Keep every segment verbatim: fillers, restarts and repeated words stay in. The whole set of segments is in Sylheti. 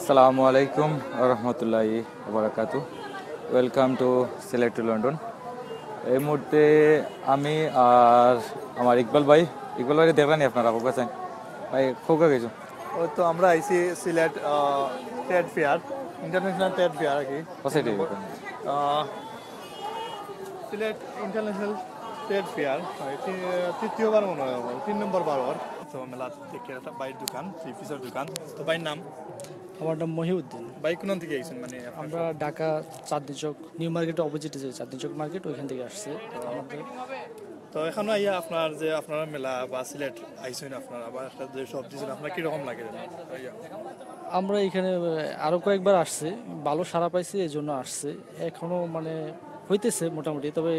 আসসালামু আলাইকুম রহমতুল্লাহি ওবারাকাতু। Welcome to Sylhet to London. এই মুহূর্তে আমি আর আমার ইকবাল ভাই, ইকবাল ভাইরে দেখলেনি আপনারা, কউক্কা চাইন ভাই, কউক্কা গেছো। ও তো আমরা আইছি Sylhet trade fair, international trade fair আর কি। আহ, সিলেট ইন্টারন্যাশনাল ট্রেড ফেয়ার, তৃতীয়বার মনে হয় আমার, তিন নম্বর বার। তো মেলা দেখে একটা ভাইর দোকান, থ্রি পিসের দোকান। তো ভাইর নাম? আমার নাম মহিউদ্দিন। ভাই, কোন থেকে আইছেন? মানে, আপনার আমরা ঢাকা চাঁদনী চক, নিউ মার্কেটের অপোজিটে যে চাঁদনী চক মার্কেট, ওইখান থেকে আসছি। তো আমাদের তো এখানে আইয়া আপনার যে আপনারা মেলা বা সিলেট আইছেন, আপনারা আবার একটা যে শপ দিয়েছেন, আপনার কিরকম লাগে যেন? আইয়া। আমরা এখানে, আহ, আরো কয়েকবার আসছি, ভালো সাড়া পাইছি, এই জন্য আসছি। এখনো মানে হইতেছে মোটামুটি, তবে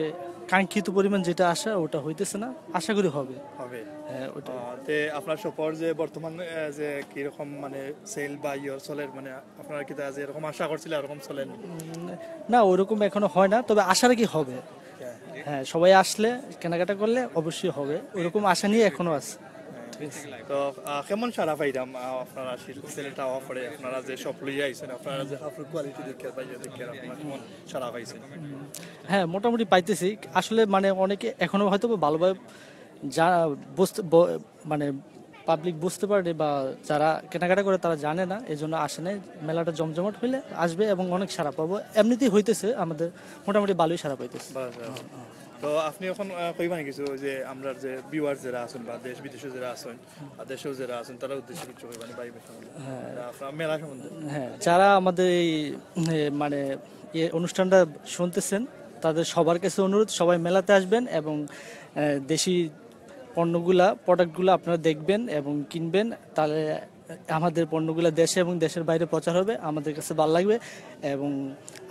কাঙ্ক্ষিত পরিমাণ যেটা আশা, ওটা হইতেছে না, আশা করি হবে। হবে। হ্যাঁ, ওটাই। আহ, তে আপনার শপর যে বর্তমান, আহ, যে কিরকম মানে সেল বা ইয়ে চলের, মানে আপনারা কি তা যে এরকম আশা করছিলেন, এরকম চলেন? উম, না, ওরকম এখনো হয় না, তবে আশা রাখি হবে। হ্যাঁ। হ্যাঁ, সবাই আসলে, কেনাকাটা করলে অবশ্যই হবে, ওরকম আশা নিয়ে এখনো আছে। ঠিক আছে। তো, আহ, কেমন সাড়া পাইলাম, আহ, আপনারা সিল-, সিলেট আওয়া পরে, আপনারা যে শপ লইয়া আইছেন, আপনারা যে কাপড় কোয়ালিটি দেখে বা ইয়ে দেখে আপনারা কেমন সাড়া পাইছেন? হ্যাঁ, মোটামুটি পাইতেছি। আসলে মানে অনেকে এখনো হয়তো বা ভালোভাবে যা বুঝতে ব-, মানে পাবলিক বুঝতে পারে বা যারা কেনাকাটা করে তারা জানে না, এই জন্য আসে নাই। মেলাটা জমজমাট হইলে আসবে এবং অনেক সাড়া পাবো। এমনিতেই হইতেছে, আমাদের মোটামুটি ভালোই সাড়া পাইতেছে। বাস, বাস। তো আপনি এখন, আহ, কইবেন কিছু যে আমরা যে ভিউয়ার যারা আছেন বা দেশ বিদেশে যারা আছেন, আর দেশেও যারা আছেন, তারা উদ্দেশ্যে কিছু কইবেন ভাই সম্বন্ধে? হ্যাঁ। আপনার মেলা সম্বন্ধে? হ্যাঁ, যারা আমাদের এই, এ, মানে, এই অনুষ্ঠানটা শুনতেছেন, তাদের সবার কাছে অনুরোধ, সবাই মেলাতে আসবেন এবং, এ, দেশি পণ্যগুলা, প্রোডাক্টগুলা আপনারা দেখবেন এবং কিনবেন, তাহলে আমাদের পণ্যগুলা দেশে এবং দেশের বাইরে প্রচার হবে, আমাদের কাছে ভালো লাগবে এবং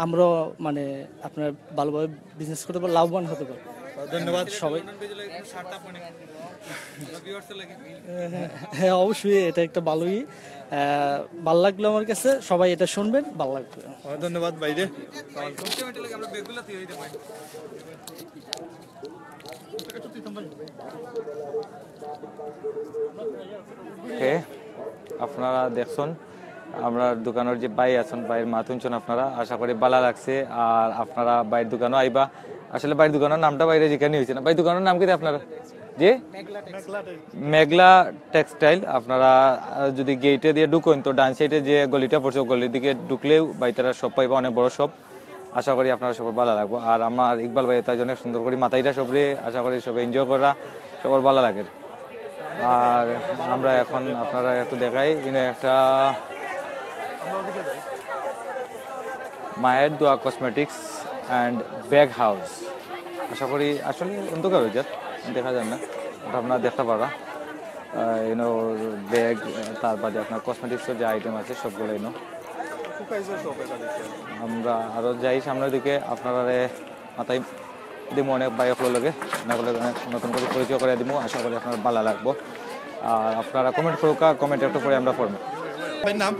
আমরাও, মানে, আপনারা ভালোভাবে বিজনেস করতে পারবেন, লাভবান হতে পারবেন। ধন্যবাদ। সবাই। হ্যাঁ, অবশ্যই, এটা একটা ভালোই, আহ, ভালো লাগলো আমার কাছে। সবাই এটা শুনবেন, ভালো লাগবে। ধন্যবাদ ভাইরে। ওকে, আপনারা দেখছেন, আমরার দোকানর যে ভাই আছেন, ভাইর মাত হুনছেন আপনারা, আশা করি ভালা লাগছে। আর আপনারা ভাইর দোকানও আইবা। আসলে ভাইর দোকানর নামটা ভাইরে জিকানি হইছে না। ভাই, দোকানর নাম কিতা আপনার? জি? মেঘলা টেক্সটাইল। আপনারা, আহ, যদি গেইটে দিয়া ঢুকইন, তো ডান সাইডে যে গলিটা পড়ছে, ওই গলির দিকে ঢুকলেউ ভাইতারার শপ পাইবা, অনেক বড় শপ। আশা করি আপনারা সবার ভালা লাগবো। আর আমার ইকবাল ভাই তাই জন্য সুন্দর করি মাতাইরা সবরে, আশা করি সবে এনজয় করা, সবার ভালা লাগে। আর আমরা এখন আপনারা একটু দেখাই, ইনো একটা মায়ের দোয়া কসমেটিক্স অ্যান্ড ব্যাগ হাউস। আশা করি আসলে অন্ধকার হয়ে যাক, দেখা যায় না, ওটা আপনারা দেখতে পারবা। আহ, ইনো ব্যাগ, তার বাদে আপনার কসমেটিক্সের যে আইটেম আছে সবগুলো ইনো। আমরা আরো যাই সামনের দিকে, আপনারারে মাতাই দিমু অনেক ভাই অকলর লগে, অনেক লগে অনেক নতুন করে পরিচয় করে দিমু। আশা করি আপনার ভালা লাগবো। আর আপনারা কমেন্ট করুক্কা, কমেন্ট একটু পরে আমরা পড়মু। ভাইর নাম?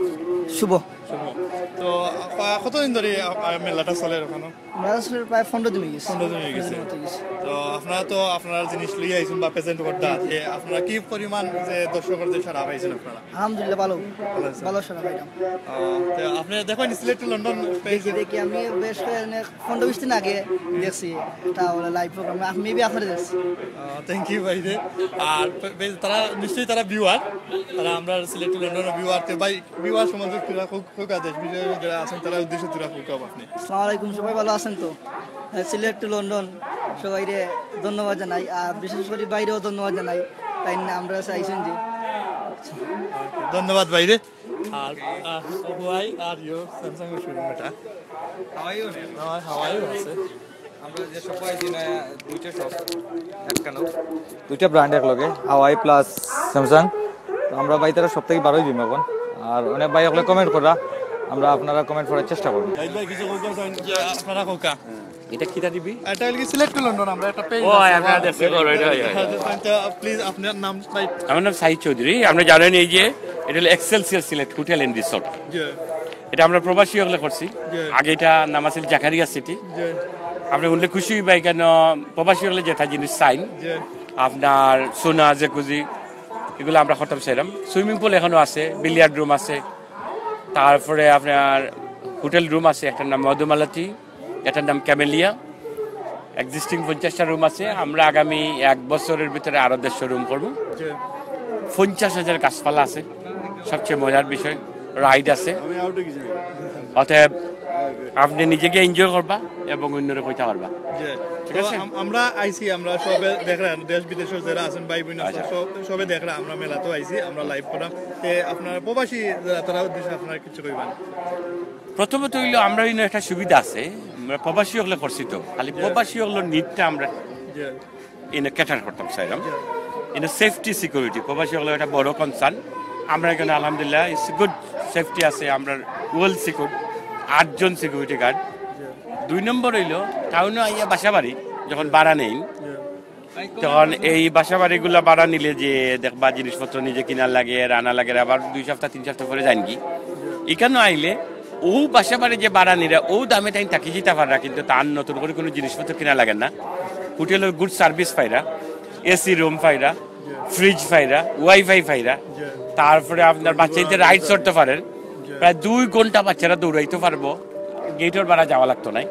শুভ। শুভ। তো, আহ, কতদিন ধরে, আহ, মেলাটা চলে ওখানে? মেলা চলে প্রায় পনেরো দিন হয়ে গেছে। পনেরো দিন হয়ে গেছে। পনেরো দিন মতো হয়ে গেছে। তো আপনারা তো আপনারা জিনিস লইয়া আইছেন বা প্রেজেন্ট করতা, যে আপনারা কি পরিমাণ যে দর্শকদের সাড়া পাইছেন আপনারা? আলহামদুলিল্লাহ, ভালো। ভালো আছেন? ভালো সাড়া পাইলাম। আহ, তো আপনি দেখেন সিলেট টু লন্ডন পেজ? দেখি, দেখি, আমি বেশ কয়েক, পনেরো বিশ দিন আগে দেখছি, এটা ওরা লাইভ প্রোগ্রামে, মেবি আপনারা দেখছি। আহ, থ্যাংক ইউ ভাইরে। আর পে-, পেজ তারা নিশ্চয়ই তারা ভিউয়ার, তারা আমরা সিলেট টু লন্ডন ভিউয়ার। তো ভাই, ভিউয়ার সমাজে কিরা খুব, খুব আদেশ বিষয়ে যারা আছেন তারা উদ্দেশ্যে কিরা খুব আপনি। আসসালামু আলাইকুম, সবাই ভালো আছেন তো? হ্যাঁ, সিলেট টু লন্ডন সবাইরে ধন্যবাদ জানাই, আর বিশেষ করে ভাইরেও ধন্যবাদ জানাই, তাই না আমরা চাইছেন যে। ধন্যবাদ ভাইরে। আর, আহ, Huawei আর ইয়ো Samsung এর শোরুম এটা। হাওয়াইও নেই। হাওয়াই, হাওয়াইও আছে। আমরা যে সবাই দিনে দুইটা শপ একখানো। দুইটা ব্র্যান্ড এক লগে, হাওয়াই প্লাস স্যামসাং। তো আমরা ভাইতারা সব থেকে বারোই দিন এখন। আর অনেক ভাই অকলে কমেন্ট করা, আমরা আপনারা কমেন্ট করার চেষ্টা করব। ভাই, ভাই, কিছু কইবা চান যে আপনারা কউক্কা? এটা কিতা দিবি? এটা হইল কি সিলেট টু লন্ডন, আমরা একটা পেজ ও, আছে। আপনারা দেখছি, করো, এটা, হয়, হয়। হ্যাঁ, তো প্লিজ আপনার নাম, ভাই। আমার নাম সাইদ চৌধুরী। আপনি জানেন এই যে এটা হলো এক্সেলসিয়ার সিলেট হোটেল এন্ড রিসোর্ট। জি। এটা আমরা প্রবাসী হকলে করছি। জি। আগে এটা নাম আছিল জাকারিয়া সিটি। জি। আপনি উল্লেখ খুশি হইবা, এখানে প্রবাসী হকলে যেটা জিনিস চাইন, জি। আপনার সোনা, জেকুজি, এগুলো আমরা করতাম সেরম। সুইমিং পুল এখনো আছে, বিলিয়ার্ড রুম আছে। তারপরে আপনার হোটেল রুম আছে, একটার নাম মধুমালতী, একটার নাম ক্যামেলিয়া। এক্সিস্টিং পঞ্চাশটা রুম আছে, আমরা আগামী এক বছরের ভিতরে আরো দেড়শো রুম করব। পঞ্চাশ হাজার গাছপালা আছে, সবচেয়ে মজার বিষয় রাইড আছে। অতএব আপনি নিজেকে এনজয় করবা এবং অন্যরে কইতা পারবা। ঠিক আছে। আমরা আইছি, আমরা সবে দেখরা, দেশ বিদেশর যারা আছেন ভাই বোন আছেন, সবে দেখরা, আমরা মেলাতেও আইছি, আমরা লাইভ করাম। তে আপনার প্রবাসী যারা, তারা উদ্দেশ্যে আপনারা কিছু কইবেন? প্রথমত হইলো আমরা ইনো একটা সুবিধা আছে, আমরা প্রবাসী হকলে করছি তো, খালি প্রবাসী হকলর নিডটা আমরা ইনো ক্যাটার করতাম চাইলাম। ইনো সেফটি সিকিউরিটি প্রবাসী হকলর একটা বড় কনসার্ন। আমরা এখানে আলহামদুলিল্লাহ ইটস গুড, সেফটি আছে, আমরা ওয়েল সিকিউর, আটজন সিকিউরিটি গার্ড। দুই নম্বর হইলো টাউনে আইয়া বাসা বাড়ি যখন ভাড়া নেই, তখন এই বাসা বাড়িগুলা ভাড়া নিলে যে দেখবা জিনিসপত্র নিজে কিনা লাগে, রানা লাগে, আবার দুই সপ্তাহ তিন সপ্তাহ পরে যাইন কি। এখানে আইলে ও বাসা বাড়ি যে ভাড়া নিরা ও দামে তাই থাকি যেতে পাররা, কিন্তু তার নতুন করে কোনো জিনিসপত্র কিনা লাগে না। হোটেলর গুড সার্ভিস পাইরা, এসি রুম পাইরা, ফ্রিজ পাইরা, ওয়াইফাই পাইরা, তারপরে আপনার বাচ্চাদের রাইড চড়তে পারেন। প্রায় দুই ঘন্টা বাচ্চারা দৌড়াইতে পারবো, গেটর ভাড়া যাওয়া লাগতো নাই।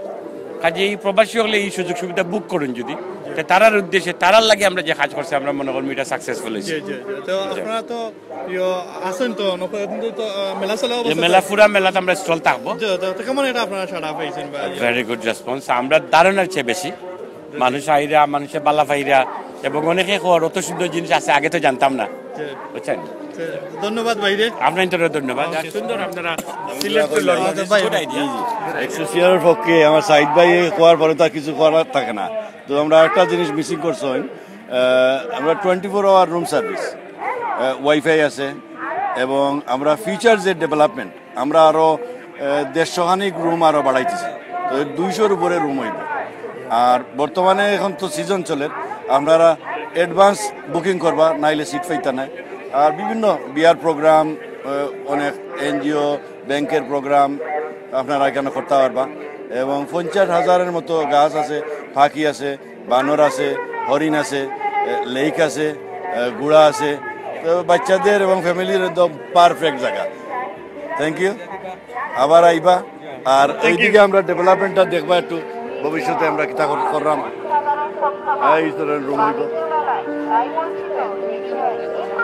কাজে এই প্রবাসী হকলে এই সুযোগ সুবিধা বুক করুন যদি, তে তারার উদ্দেশ্যে, তারার লাগে আমরা যে কাজ করছি, আমরা মনে করবো এটা সাকসেসফুল হয়েছে। জি, জি, জি। তো আপনারা তো প্রিয় আছেন তো, নকল দিন তো, আহ, মেলা চলা যে অবস্থা মেলা, পুরা মেলাতে আমরা স্টল থাকবো। জি, তো, তো কেমন এটা আপনারা সাড়া পাইছেন বা ইয়ে? ভেরি গুড রেসপন্স, আমরা ধারণার চেয়ে বেশি। মানুষ আইরা, মানুষে বালা পাইরা, এবং অনেকে কর অত সুন্দর জিনিস আছে, আগে তো জানতাম না, জি। বুঝছেন? জি, ধন্যবাদ ভাইরে। আপনার ইন্টারভিউ ধন্যবাদ। আর সুন্দর আপনারা সিলেক্ট করলেন। আচ্ছা, ভাই। Good idea. এক্সেসিয়ারের পক্ষে আমার সাইদ ভাই কোয়ার পরে তো আর কিছু করার থাকে না। তো আমরা একটা জিনিস মিসিং করছি, আহ, আমরা twenty four our room service, wifi আছে, এবং আমরা ফিউচার যে ডেভেলপমেন্ট, আমরা আরও, আহ, দেড়শো খানিক রুম আরও বাড়াইতেছি। তো এই দুইশোর উপরে রুম হইব। আর বর্তমানে এখন তো সিজন চলের, আপনারা অ্যাডভান্স বুকিং করবা, নাইলে সিট পাইতা নাই। আর বিভিন্ন বিয়ার প্রোগ্রাম, আহ, অনেক এনজিও, ব্যাংকের প্রোগ্রাম আপনারা এখানে করতে পারবা। এবং পঞ্চাশ হাজারের মতো গাছ আছে, পাখি আছে, বানর আছে, হরিণ আছে, এ, লেক আছে, এ, ঘোড়া আছে। তো বাচ্চাদের এবং ফ্যামিলির একদম পারফেক্ট জায়গা। Thank you. আবার আইবা। আর এইদিকে আমরা ডেভেলপমেন্টটা দেখবা একটু, ভবিষ্যতে আমরা কিতা কর-, করলাম। এই ধরনের রুম হইব।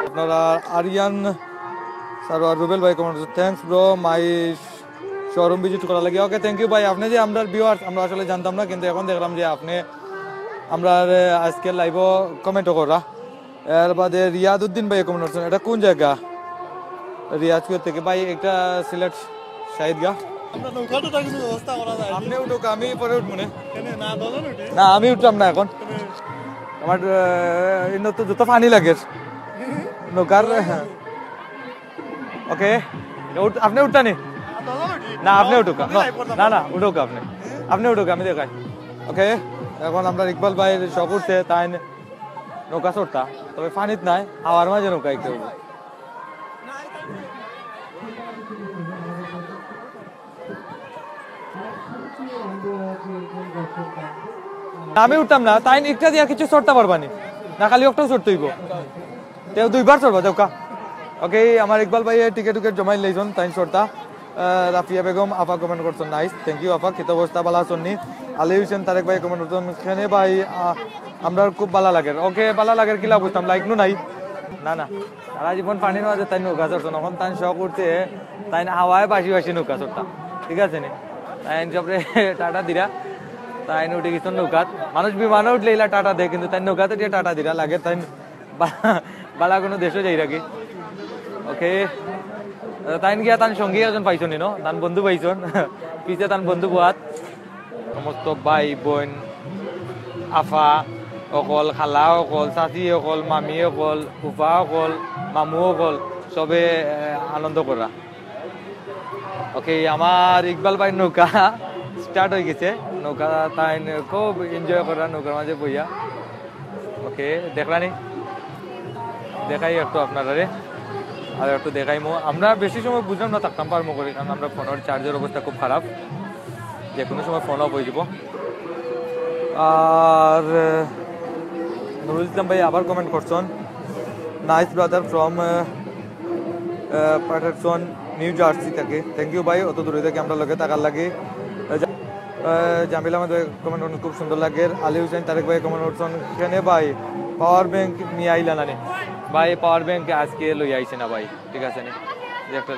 আপনারা আরিয়ান স্যার আর রুবেল ভাই কমেন্ট করছেন, "Thanks bro, my showroom visit করার লাগি।" ওকে, থ্যাংক ইউ ভাই। আপনি যে আমরার ভিউয়ার্স, আমরা আসলে জানতাম না, কিন্তু এখন দেখলাম যে আপনি আমরার, এ, আজকে লাইভও কমেন্টও করা। এর বাদে রিয়াদ উদ্দিন ভাই কমেন্ট করছেন, "এটা কোন জায়গা?" রিয়াজপুর থেকে। ভাই, একটা সিলেট শাহিদগা। আমরা নৌকাটা কিছু ব্যবস্থা করা যায়। আপনি উঠুক, আমি পরে উঠবো নে। কেন? না, দুজন উঠি। না, আমি উঠলাম না এখন। আমার, এ, ইনো তো যত পানি লাগে নৌকার। ওকে, উঠ-, আপনি উঠতা নি? না, আপনি উঠুক। না, না, উঠুক আপনি। আপনি উঠুক, আমি দেখাই। ওকে, এখন আমরা ইকবাল ভাইর শখ উঠছে, তাই নৌকা চড়তা। তবে পানিত নাই, হাওয়ার মাঝে নৌকা একটু। আমি উঠতাম না, তাই একটা দিয়া কিছু চড়তা পারবা নি? না, খালি একটাও চড়তে হইব। তেও দুইবার চড়বা, দেউকা। ওকে, আমার ইকবাল ভাই টিকিট উকেট জমাই লইছন, তাই চড়তা। আহ, রাফিয়া বেগম আপা কমেন্ট করছেন, "নাইস, থ্যাংক ইউ আপা, কিতা অবস্থা, বালা আছন নি?" আলী হোসেন তারেক ভাই কমেন্ট করছেন, "কেনে ভাই, আহ, আমরার খুব বালা লাগের।" ওকে, বালা লাগের কিলা বুঝতাম, লাইক নু নাই? না, না, সারা জীবন পানির মাঝে তাই নৌকা চড়ছেন, এখন তাই শখ উঠছে, তাই হাওয়ায় বাসি বাসি নৌকা চড়তা, ঠিক আছে নি? তাই সবরে টাটা দিরা, তাই উঠি গেছেন নৌকাত। মানুষ বিমানে উঠলে ইলা টাটা দেয়, কিন্তু তাই নৌকাতে যে টাটা দিরা লাগে, তাই বা-, বালা কোনো দেশও যাই রাখি। ওকে, তাইন গিয়া তান সঙ্গী একজন পাইছন ইনো, তান বন্ধু পাইছন, পিছে তান বন্ধু বওয়াত। সমস্ত ভাই বোন, আফা অকল, খালা অকল, চাচি অকল, মামি অকল, ফুফা অকল, মামু অকল, সবে, এ, আনন্দ করা। ওকে, আমার ইকবাল ভাইর নৌকা স্টার্ট হয়ে গেছে। নৌকা তাই খুব এনজয় করা নৌকার মাঝে বইয়া। ওকে, দেখলানি, দেখাই একটু আপনারারে, আর একটু দেখাইমু। আমরা বেশি সময় বুঝলাম না, থাকতাম পারমু করি, কারণ আমরা ফোনের চার্জের অবস্থা খুব খারাপ, যে কোনো সময় ফোন অফ হয়ে যাব। আর, আহ, নুরুল ইসলাম ভাই আবার কমেন্ট করছেন, "Nice brother from, ah, ah, Patterson." New Jersey থাকি। থ্যাংক ইউ ভাই, অত দূরে থাকি আমরার লগে থাকার লাগি। আহ, জা-, আহ, জামিল আহমেদ ভাই কমেন্ট করছইন, "খুব সুন্দর লাগে।" আলী হুসেন তারেক ভাই কমেন্ট করছইন, "কেনে ভাই, পাওয়ার ব্যাংক নিয়া আইলা না নি?" ভাই, পাওয়ার ব্যাংক আজকে লইয়া আইছি না ভাই, ঠিক আছে নি? যে একটা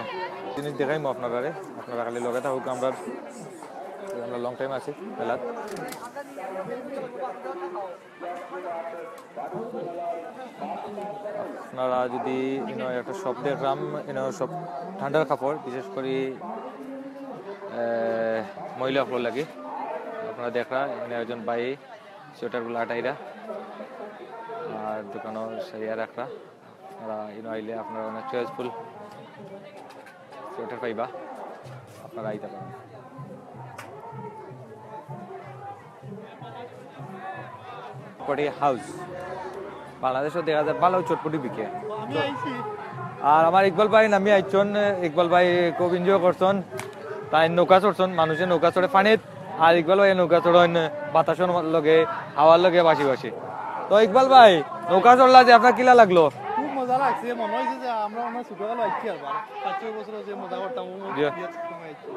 জিনিস দেখাইমু আপনারারে, আপনারা খালি লগে থাকুক, আমরা, আমরা লং টাইম আছি মেলাত। আপনারা যদি ইনো একটা শপ দেখলাম, ইনো সব ঠান্ডার কাপড়, বিশেষ করি, আহ, মহিলা অকলর লাগি। আপনারা দেখরা, এনে একজন ভাই সোয়েটারগুলা আটাইরা, আর দোকানও সারিয়া রাখরা। আপনারা ইনো আইলে আপনারা অনেক চয়েসফুল সোয়েটার পাইবা, আপনারা আইতা পারবা। চটপটি হাউস, বাংলাদেশও দেখা যায় ভালো চটপটি বিকে। আমি আইছি। আর আমার ইকবাল ভাই নামি আইছইন, ইকবাল ভাই খুব এনজয় করছইন, তাইন নৌকা চড়ছইন, মানুষে নৌকা চড়ে পানিত, আর ইকবাল ভাই নৌকা চড়ইন বাতাসর লগে, হাওয়ার লগে বাসি বাসি। তো ইকবাল ভাই, নৌকা চড়লা যে আপনার কিলা লাগলো? খুব মজা লাগছে, মনে হইছে যে আমরা অনেক ছোটবেলা আইছি আবার। পাঁচ ছয় বছর যে মজা করতাম, ও জি। ইয়ে সময় আইছি।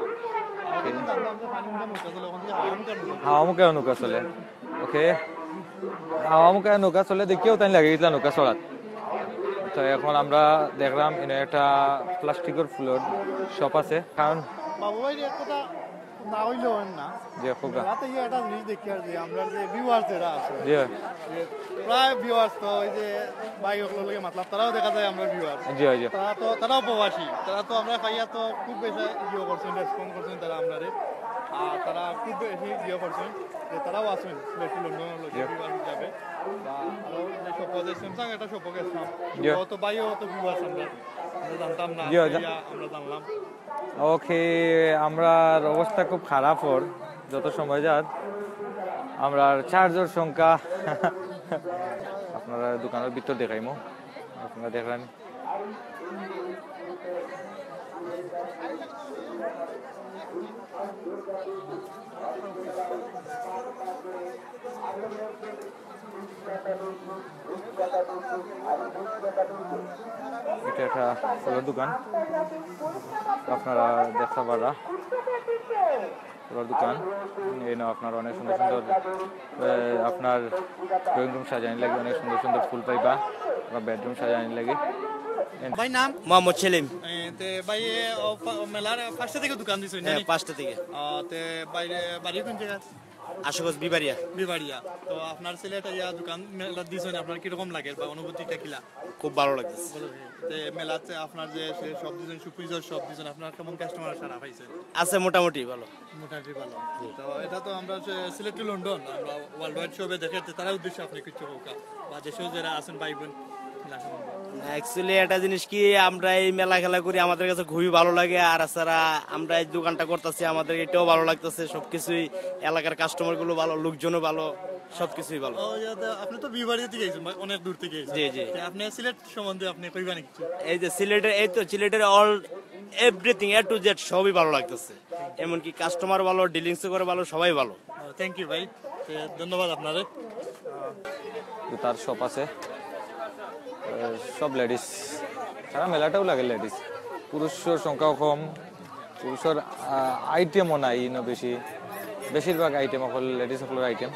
আর কিন্তু জানতাম যে পানি উঠে নৌকা চলে, ওখান থেকে হাওয়া মুখে নৌকা চলে। হাওয়া মুখে নৌকা চলে। ওকে। হাওয়া মুখে নৌকা চলে দেখিয়াউ তাইন লাগি গেছিলা নৌকা চড়াত। তো এখন আমরা দেখলাম এনে একটা প্লাস্টিকর ফুলর শপ আছে, কারণ বাবু ভাই, এক কথা না হইলেও হয় না। জি, খুব গা- মেলাতে গিয়ে একটা জিনিস দেখি আর যে আমরা যে ভিউয়ার্স যারা আছে, জি। যে প্রায় ভিউয়ার্স তো ওই যে ভাই অকলর লগে মতলব তারাও দেখা যায় আমরা ভিউয়ার্স। জি, জি। তারা তো, তারাও প্রবাসী, তারা তো আমরা পাইয়া তো খুব বেশি ইয়ে করছইন, রেসপন্স করছইন তারা আমরারে। আর তারা খুব বেশি ইয়ে করছইন যে তারাও আছইন সিলেটি লন্ডনর লগে জি। ভিউয়ার্স হিসাবে। বা আরো যে শপে যে স্যামসাং একটা শপে গেছিলাম, জি। ও তো ভাইও তো ভিউয়ার্স আমরা, আমরা জানতাম না, জি, জি। পাইয়া আমরা জানলাম। ওকে, আমরার অবস্থা খুব খারাপ অর, যত সময় যার আমরার চার্জর সংখ্যা। আপনারা দোকানর ভিতর দেখাইমু, আপনারা দেখেন। এটা একটা ফুলর দোকান, আপনারা দেখতা পাররা ফুলর দোকান। এই না আপনার অনেক সুন্দর সুন্দর, এ, আপনার ড্রয়িং রুম সাজানির লাগি অনেক সুন্দর সুন্দর ফুল পাইবা, বা বেডরুম সাজানির লাগি। ভাই, নাম? মোহাম্মদ সেলিম। এ, তে ভাই, এ, ও, পা-, মেলার পাঁচটা থেকে দোকান দিছো, হ্যাঁ, জানি? পাঁচটা থেকে। আহ, তে বাইরে, বাড়ি কোন জায়গা? আশুগঞ্জ বিবাড়িয়া। বিবাড়িয়া। তো আপনার সিলেট আইয়া দোকান মেলা দিছইন, আপনার কিরকম লাগে বা অনুভূতিটা কিলা? খুব ভালো লাগতেছে। ভালো লাগে। তে মেলাতে আপনার যে সে সব দিছইন, সুপিজর সব দিছইন, আপনার কেমন কাস্টমার সাড়া পাইছেন? আছে মোটামুটি ভালো। মোটামুটি ভালো। জি। তো এটা তো আমরা সে সিলেট টু লন্ডন, আমরা ওয়ার্ল্ড ওয়াইড শপে দেখে, তো তারার উদ্দেশ্যে আপনি কিছু হোক বা দেশেও যারা আছেন ভাই বোন, মেলা সম্বন্ধে। অ্যাকচুয়ালি একটা জিনিস কি, আমরা এই মেলা খেলা করি, আমাদের কাছে খুবই ভালো লাগে। আর এছাড়া আমরা এই দোকানটা করতেছি, আমাদের এটাও ভালো লাগতেছে। সবকিছুই এলাকার কাস্টমার গুলো ভালো, লোকজনও ভালো, সবকিছুই ভালো। ও, ইয়া, তো আপনি তো বিবাড়িয়া থেকে আইছেন, মানে, অনেক দূর থেকে আইছেন। জি, জি। তো আপনি সিলেট সম্বন্ধে আপনি কইবেন কিছু? এই যে সিলেটের, এই তো সিলেটের all everything, A to Z সবই ভালো লাগতেছে। এমনকি কাস্টমার ভালো, ডিলিংস করে ভালো, সবাই ভালো। থ্যাংক ইউ ভাই, তো ধন্যবাদ আপনারে। জুতার শপ আছে, এ, সব লেডিস, সারা মেলাটাও লাগে লেডিস। পুরুষর সংখ্যাও কম, পুরুষর, আ, আইটেমও নাই ইনো বেশি, বেশিরভাগ আইটেম অকল লেডিস অকলর আইটেম।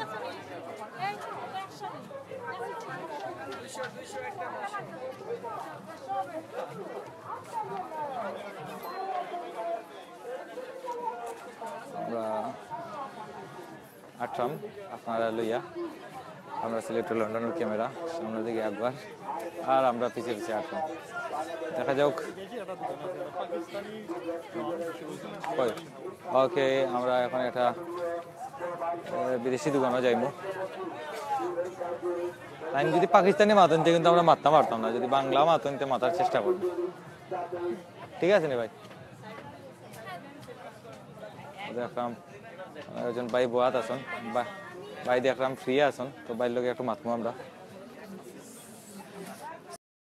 আমরা আটরাম আপনারা লইয়া, আমরা সিলেট টু লন্ডনর ক্যামেরা সামনের দিকে একবার, আর আমরা পিছে পিছে আটরাম। দেখা যাক। কই? ওকে, আমরা এখন একটা, এ, বিদেশি দোকানো যাইমু। তাইন যদি পাকিস্তানি মাতইন, তে কিন্তু আমরা মাততাম পারতাম না। যদি বাংলা মাতইন, তে মাতার চেষ্টা করমু। ঠিক আছে নি ভাই? দেখরাম, একজন ভাই বওয়াত আছইন, বা-, ভাই দেখরাম ফ্রি আছইন, তো ভাইর লগে একটু মাতমু আমরা। আসসালামু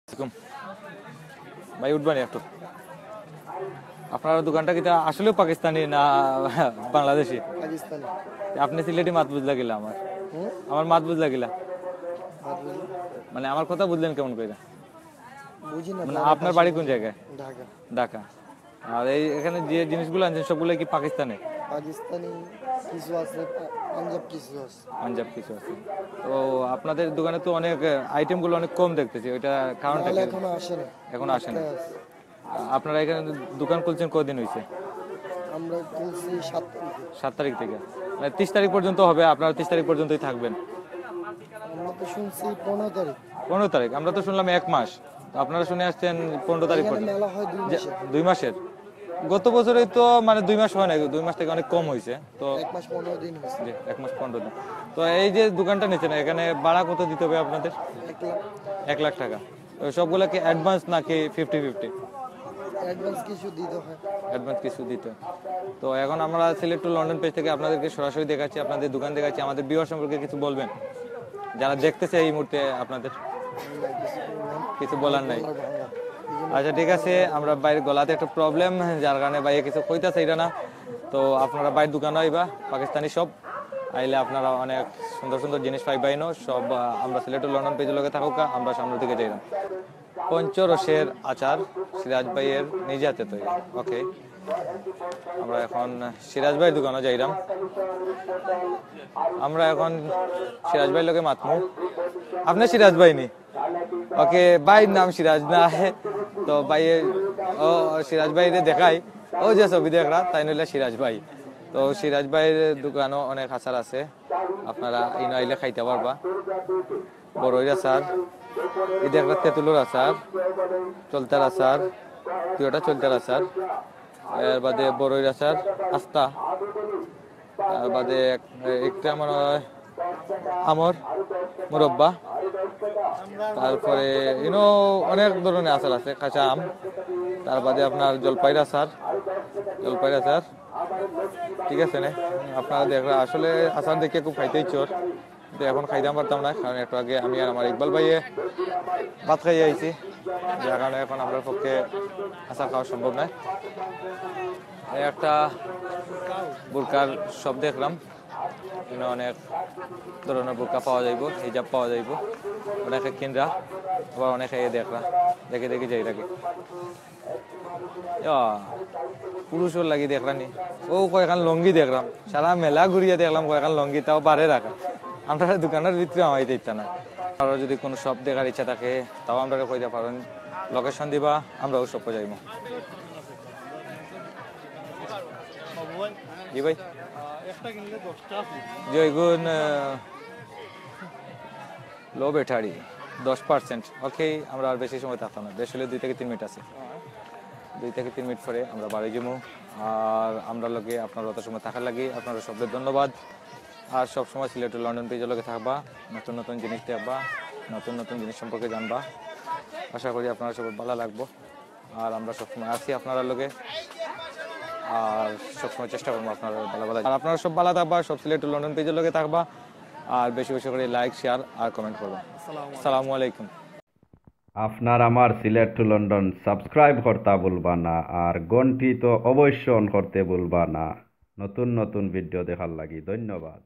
আলাইকুম। ভাই, উঠবা নি একটু? আপনার দোকানটা কিতা আসলেও পাকিস্তানি না বাংলাদেশি? পাকিস্তানি। আপনি সিলেটি মাত বুঝলা কিলা আমার? হুম? আমার মাত বুঝলা কিলা? মাত বুঝলা? মানে, আমার কথা বুঝলেন কেমন কইরা? বুঝি না, মানে, আপনার বাড়ি কোন জায়গায়? ঢাকা। ঢাকা। আর এই এখানে যে জিনিসগুলো আনছেন, সবগুলো কি পাকিস্তানে? পাকিস্তানি কিছু আছে, পা- পাঞ্জাব কিছু আছে। পাঞ্জাব কিছু আছে। তো আপনাদের দোকানে তো অনেক আইটেমগুলো অনেক কম দেখতেছি, ওইটা কারণটা মাল কি? এখনো আসে না। এখনো আসে না। আছে। আপনারা এখানে দোকান খুলছেন কদিন হয়েছে? আমরা খুলছি সাত তারিখে। সাত তারিখ থেকে। মানে তিরিশ তারিখ পর্যন্ত হবে, আপনারা তিরিশ তারিখ পর্যন্তই থাকবেন? আমরা তো শুনছি পনেরো তারিখ। পনেরো তারিখ, আমরা তো শুনলাম এক মাস, তো আপনারা শুনে আসছেন পনেরো তারিখ এখানে পর্যন্ত। মেলা হয় দুই যে- মাসে। দুই মাসের। গত বছরই তো মানে দুই মাস হয় না, দুই মাস থেকে অনেক কম হয়েছে। তো এক মাস পনেরো দিন হয়েছে। জি, এক মাস পনেরো দিন। তো এই যে দোকানটা নিচ্ছেন, এখানে ভাড়া কত দিতে হবে আপনাদের? এক লাখ। এক লাখ টাকা। তো সবগুলো কি অ্যাডভান্স নাকি ফিফটি ফিফটি? অ্যাডভান্স কিছু দিতে হয়। অ্যাডভান্স কিছু দিতে হয়। তো এখন আমরা সিলেট টু লন্ডন পেজ থেকে আপনাদেরকে সরাসরি দেখাচ্ছি, আপনাদের দোকান দেখাচ্ছি। আমাদের ভিউয়ার সম্পর্কে কিছু বলবেন, যারা দেখতেছে এই মুহূর্তে আপনাদের? কিছু বলার নাই। আচ্ছা, ঠিক আছে, আমরা ভাইর গলাতে একটা প্রবলেম, যার কারণে ভাইয়ে কিছু কইতাছে এটা না। তো আপনারা ভাইর দোকানো আইবা, পাকিস্তানি শপ, আইলে আপনারা অনেক সুন্দর সুন্দর জিনিস পাইবা ইনো সব। আহ, আমরা সিলেট টু লন্ডন পেজের লগে থাকুক, আমরা সামনের দিকে যাইলাম। পঞ্চরসের আচার সিরাজ ভাইয়ের নিজে হাতে তৈরি। ওকে, আমরা এখন সিরাজ ভাইর দোকানো যাইলাম। আমরা এখন সিরাজ ভাইর লগে মাতমু। আপনি সিরাজ ভাই নি? ওকে, ভাইর নাম সিরাজ না। তো ভাই, ও সিরাজ ভাইরে দেখাই, ও যে ছবি দেখরা তাইন অইলা সিরাজ ভাই। তো সিরাজ ভাইর দোকানো অনেক আচার আছে, আপনারা ইনো আইলে খাইতা পারবা। বড়ইর আচার, এই দেখরা তেঁতুলর আচার, চলতার আচার, দুইটা চলতার আচার, এর বাদে বড়ইর আচার আস্তা, তার বাদে এক- একটা মনে হয় আমর মুরব্বা, তারপরে ইনো অনেক ধরনের আচার আছে, কাঁচা আম, তার বাদে আপনার জলপাইর আচার, জলপাইর আচার, ঠিক আছে নে? আপনারা দেখরা আসলে আচার দেখে খুব খাইতে ইচ্ছে অর, কিন্তু এখন খাইতাম পারতাম না, কারণ একটু আগে আমি আর আমার ইকবাল ভাইয়ে ভাত খাইয়া আইছি, যার কারণে এখন আমরার পক্ষে আচার খাওয়া সম্ভব নয়। এই একটা বুরকার শপ দেখলাম, এখানে অনেক ধরনের বুরকা পাওয়া যাইব, হিজাব পাওয়া যাইব, অনেকে কিনরা, আবার অনেকে এই দেখরা, দেখি দেখি যাই লাগে। ইয়া, পুরুষর লাগি দেখরা নি, ও কয়খান লঙ্গি দেখলাম, সারা মেলা ঘুরিয়া দেখলাম কয়খান লঙ্গি, তাও বারে রাখা, আমরা দোকানের ভিতরে আমাই দিতা না। আপনারা যদি কোনো শপ দেখার ইচ্ছা থাকে, তাও আমরা কইতে পারেন, লোকেশন দিবা, আমরা ওই শপে যাইব। জি ভাই। একটা কিনলে দশটা আছে। যে ওইগুন লো ব্যাটারি, দশ পার্সেন্ট। ওকে, আমরা আর বেশি সময় থাকতাম না, বেশ হলে দুই থেকে তিন মিনিট আছে, দুই থেকে তিন মিনিট পরে আমরা বাড়ি যাবো। আর আমরা লগে আপনারা অত সময় থাকার লাগি আপনারা সবকে ধন্যবাদ। আর সবসময় সিলেট টু লন্ডন পেজের লগে থাকবা, নতুন নতুন জিনিস দেখবা, নতুন নতুন জিনিস সম্পর্কে জানবা। আশা করি আপনারা সবাই ভালো লাগবো। আর আমরা সবসময় আছি আপনারা লগে, আর সবসময় চেষ্টা করবো আপনারা ভালো ভালো। আর আপনারা সব ভালো থাকবা, সব সিলেট টু লন্ডন পেজের লগে থাকবা, আর বেশি বেশি করে লাইক, শেয়ার আর কমেন্ট করবা। আসসালামু আলাইকুম। আপনার আমার সিলেট টু লন্ডন সাবস্ক্রাইব করতা ভুলবা না, আর ঘন্টি তো অবশ্য অন করতে ভুলবা না নতুন নতুন ভিডিও দেখার লাগি। ধন্যবাদ।